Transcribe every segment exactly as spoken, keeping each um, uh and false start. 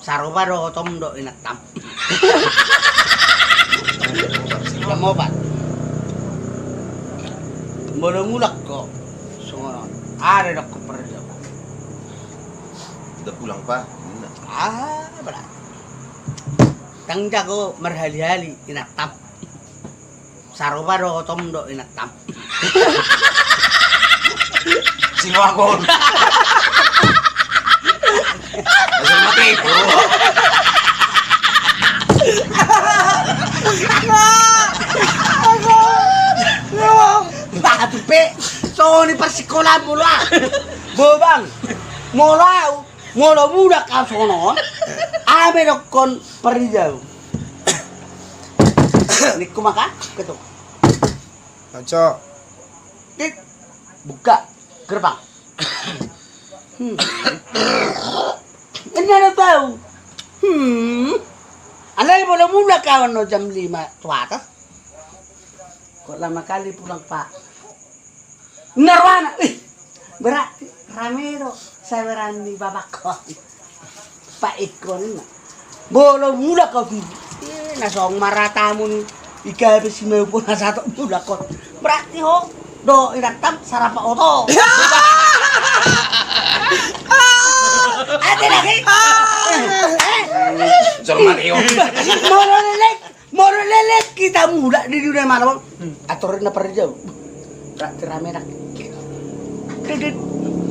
Sarupa dohot on do inantam. Jam opat. Molo mulak ho songon on, aha do didokkon parjolo? Udah pulang, Pak. Ah, berarti. Ndang jago marhali-hali inantam. Sarupa dohot on do inantam. Sinuagon. Langsung mati. Nah, tupe. Songon i parsikolaan molo au. Bobang. Molo au. Molo mulak au songon on, aha ma didokkon parjolo? Ningku maka ketuk. Aco. Tik. Buka gerbang. Hmm. Ini ada tahu. Hmm. Alai molo mulak au annon jam lima tu atas. Kok lama kali pulang, Pak? Ninna rohana, "Ih, berarti rame do saweran ni babakku." Pak Ikon ninna. Molo mulak au tu, eh, na songon maratamu ni, ika pe si Maupo na sahat mulak on. Berarti ho dohot inantam sarapa oto. Ate lagi. Jorma Leo. Molo lelek. Molo lelek hita mulak di dunia malam. Hmm. Atur na parjolo. Berarti rame nangkin. Dedet.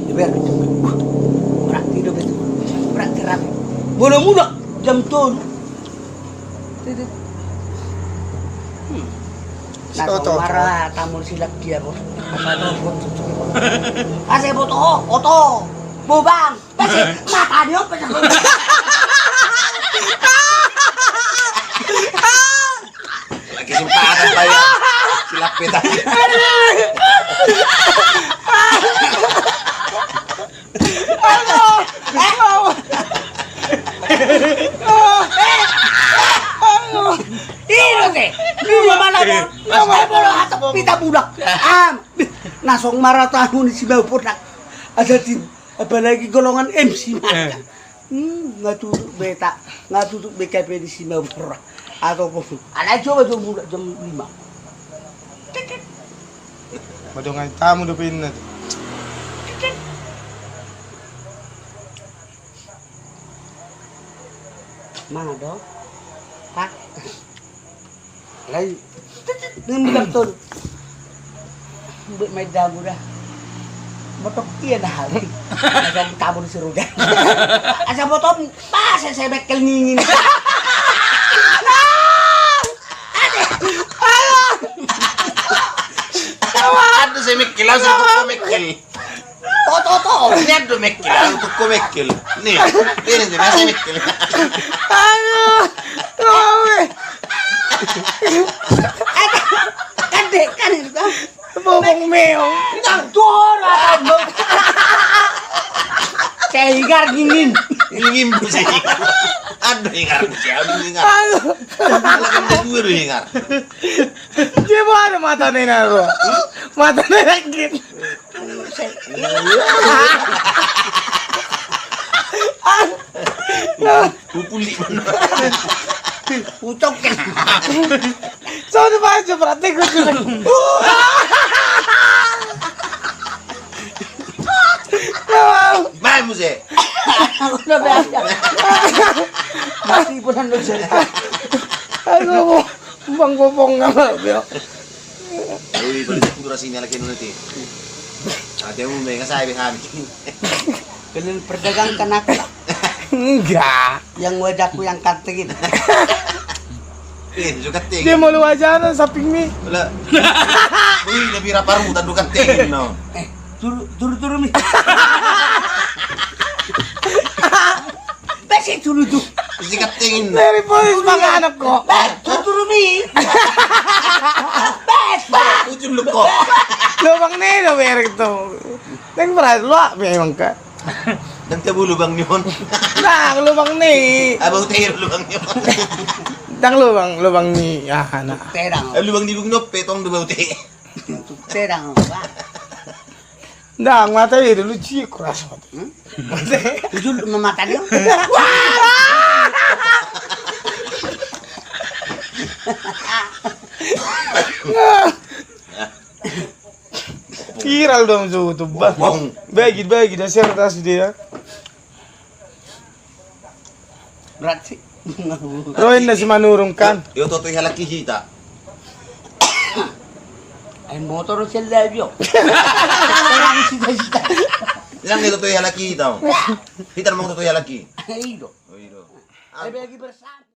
Dibayar. Berarti do betul. Berarti rame. Molo mulak jam tolu. Dedet. Hmm. Nah, maratamu silap dia, Bos. Asa do, Bos. Asa, Bos, oto, oto. Bobang. Pasti mata dia apa jago? Lagi sumpah ada bayar. Silap beta. Ini loh, teh. Ini mana, Bos? Saya bola atau pita budak. Am. Na songon maratamu ni si Maupo nang. Ada tim. Apalagi golongan M C maka. Eh. Hmm, nga tutu beta, nga tutu B K P di si Maupo. Atau pun. Alai coba jom mulak jam lima. Madongan tamu dope inna tu. Mana do? Pak. Alai. Ninna mulak tolu. Buat main dagu dah. Botok ia dah. Asa tabur si Rudan. Asa botom pas saya bekel ngingin. Aduh, saya mikir langsung ke mikir. Oto, oto. Ini ada mekil, aku toko mekil. Nih, ini nih, masih mekil. Aduh, awe. Kan dek, kan itu kan. Bobong meong. Nang tuh, ada bobong. Saya hingar dingin. Dingin, bu, saya hingar. Aduh, hingar, bu, saya, aduh, hingar. Aduh. Kalau kan dia dua, aduh, hingar. Dia baru mata nena, bro. Mata nena, gitu. Pupuli. Ucok kan. Sono bae, praktek gue juga. Bae, muse. Udah biasa. Masih pun anu cerita. Aduh. Bang Gopong nama dia. Ui, balik aku durasi ini lagi nanti. Ate mu menga saya be hami. Kalian perdagangkan aku. Enggak. Yang wajahku yang kanting itu. Eh, juga ting. Dia mau lu wajahnya samping nih. Lah. Ui, lebih raparutan bukan ting, no. Eh, turu, turu, turu, mi. Besi tulu tu. Besi ketingin. Dari polis maka anak kok. Bes, tuturu mi. Bes, bes. Ujung lu kok. Lubang ni lo berek tu. Neng berat lu apa emang kak? Dan tebu lubang ni on. Nah, lubang ni. Abang teh lubang ni on. Dang lubang, lubang ni ah anak. Terang. Eh, lubang ni bung nope tong do bau teh. Terang. Ndang, mata i dulu ciek keras mata. Hmm? Mata i. Jujur memata dia. Wah! Viral dong so tu ba. Bagi bagi da share da sude ya. Berat sih. Rohin na si Manurung kan. Yo toto ihalaki hita. Ai motor sel da bio. Yang itu toto ihalaki hita. Hita mau toto ihalaki. Ido. Oh ido. Ai bagi bersama.